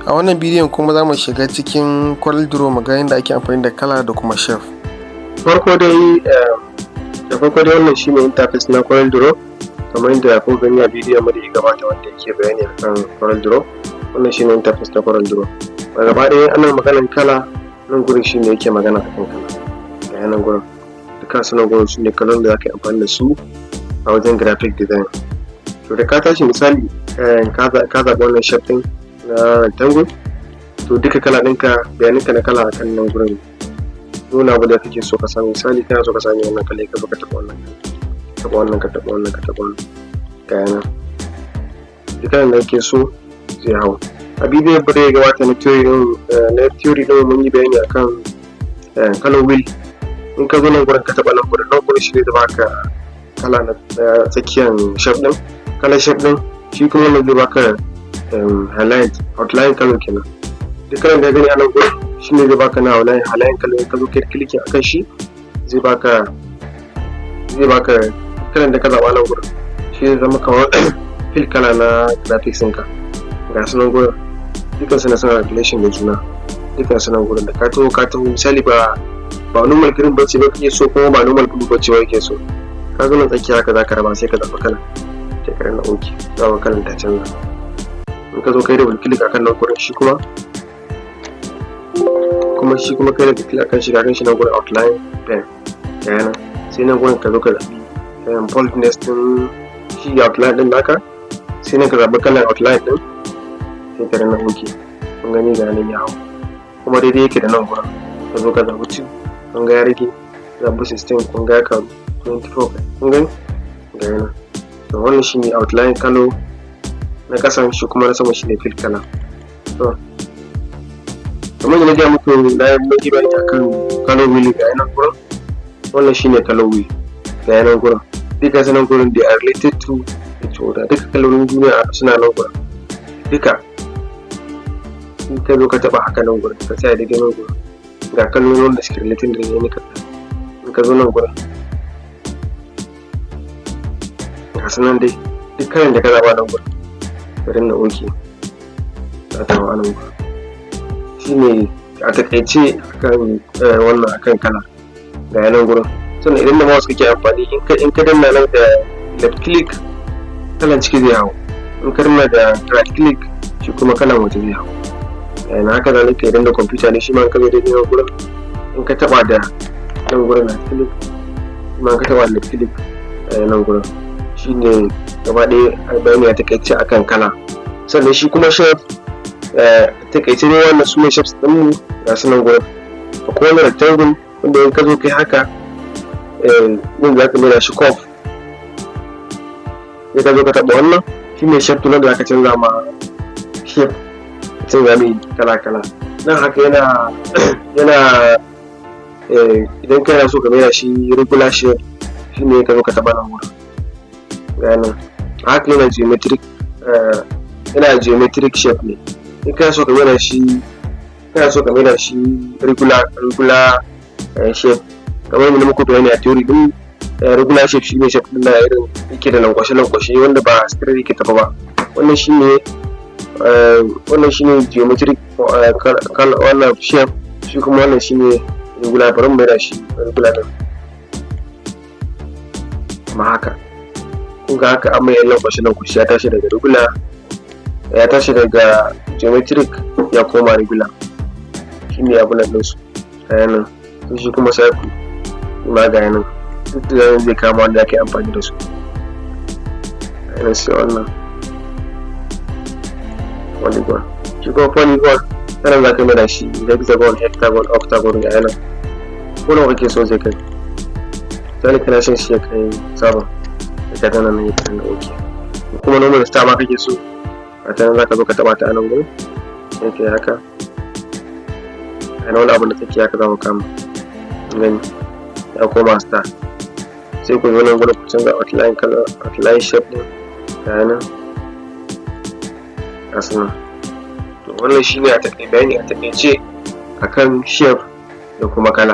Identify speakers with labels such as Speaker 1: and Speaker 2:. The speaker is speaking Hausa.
Speaker 1: A wannan bidiyon kuma za mu shiga cikin CorelDRAW mu ga yadda ake amfani da kala da kuma shape.
Speaker 2: Farko dai, da farko dai, wannan shine interface na CorelDRAW, kamar yadda kuka gani a bidiyon mu da ya gabata wanda yake bayani akan CorelDRAW. Wannan shine interface na CorelDRAW. Ba gaba ɗaya ana maganan kala, nan gurin shine yake magana akan kala. Ga nan gurin, duka su nan gurin sune kalolin da zaka yi amfani da su a wajen graphic design. To, da ka tashi, misali ka zaɓi wannan shape ɗin na rectangle, to duka kala ɗinka, bayananka na kala akan nan gurin nuna abu da kake so ka samu. Misali, kana so ka sami wannan kala, ka zo ka taɓa wannan, taɓa wannan, ka taɓa wannan, ka taɓa wannan, ga nan duk kalan da kake so zai hau. A bidiyon da ya gabata na theory ɗin, mun yi bayani akan color wheel. In ka zo nan gurin, ka taɓa nan gurin, nan gurin shi zai baka kala na tsakiyan shape ɗin, kalar shape ɗin. Shi kuma wannan zai baka highlight, outline color kenan. Duk kalan da ka gani a nan gurin shi ne zai baka na outline, highlight color. In ka zo kai clicking akan shi, zai baka kalan da ka zaɓa nan gurin, shi zai zama kamar fill color na graphics ɗinka. Ga su nan gurin, dukkan su suna relation da juna. Dukkan su nan gurin da ka taho, misali ba normal green bace ba kake so, kuma ba normal blue bace ba kake so, ka zo nan tsakiya haka, zaka raba, sai ka zaɓi kalan, sai ka danna OK, za ka kalan ta canza. In ka zo kai double click akan nan gurin, shi kuma kai double click akan shi, ga shi nan gurin outline pen, ga yana. Sai nan gurin ka zo ka zaɓi boldness din shi outline din naka, sai nan ka zaɓi kalan outline din, sai ka danna OK. Kun gani, ga nan ya hau kuma daidai yake da nan gurin. Ka zo ka zaɓi 2, kun ga ya rage. Zaɓi 16, kun ga ya karu. 24, kun gani, ga yana. To, wannan shine outline color na kasan, shi kuma na sama shine fill color. To, kamar yadda na gaya muku, na yi bayani akan color wheel. Ga yanan gurin, wannan shine color wheel. Ga yanan gurin, duka sanan gurin, they are related to each other. Duka kalolin duniya suna nan gurin duka. In ka zo ka taba haka nan gurin, ka tsaya daidai nan gurin, ga kalolin wanda suke related da ne ka. In ka zo nan gurin, ga su nan dai, duk kalan da ka zaba nan gurin, ka danna OK, za ta hau a nan gurin. Shine a takaice akan wannan, akan kala. Ga yanan gurin. Sannan idan da mouse kake amfani, in ka danna nan da left click, kalan ciki zai hau. In ka danna da right click, shi kuma kalan waje zai hau. Yana haka zalika idan da kwamfuta ne, shi ma in ka zo daidai nan gurin, in ka taba da nan gurin right click, shi ma in ka taba left click a nan gurin. Shine gaba ɗaya bayani a takaice akan kala. Sannan shi kuma shape, takaice ne, wannan su ne shapes ɗinmu. Ga su nan gurin. Akwai wani rectangle wanda in ka zo kai haka yin, za ka maida shi curve. Sai ka zo ka taɓa wannan, shi ne shape tool da za ka canza ma shape, canza mai kala kala. Nan haka yana idan kana so ka maida shi regular shape, shi ne ka zo ka taɓa nan gurin. Ga nan haka yana geometric shape ne. In kana so ka maida shi regular shape, kamar yadda muku bayani a theory din, regular shape shine shape din da irin yake da lankwashe lankwashe, wanda ba straight yake tafa ba. Wannan shine geometric wannan shape, shi kuma wannan shine regular. Bari mu maida shi regular din amma haka. Kun ga haka an mai lankwashe lankwashe, ya tashi daga regular, ya tashi daga geometric ya koma regular. Shine abu nan ɗinsu. Ga nan, sai shi kuma circle, shi ma ga nan, duk da zai kama wanda ake amfani da su. Ga nan, sai wannan polygon. Shi kuma polygon, sanan za ka mai da shi hexagon, heptagon, octagon. Ga nan, ko nawa kake so zai kai. Misali, kana son shi ya kai 7, da ka danna nan, ya danna OK. Kuma normal star ma kake so, a ta nan za ka zo ka taɓa ta a nan gurin, sai ka yi haka. A wani abin da take haka za mu kama gani, ya koma star. Sai ku zo nan gurin ku canza outline color, outline shape din. Ga nan, ga su nan. To, wannan shine a taƙaice bayani a taƙaice akan shape da kuma kala.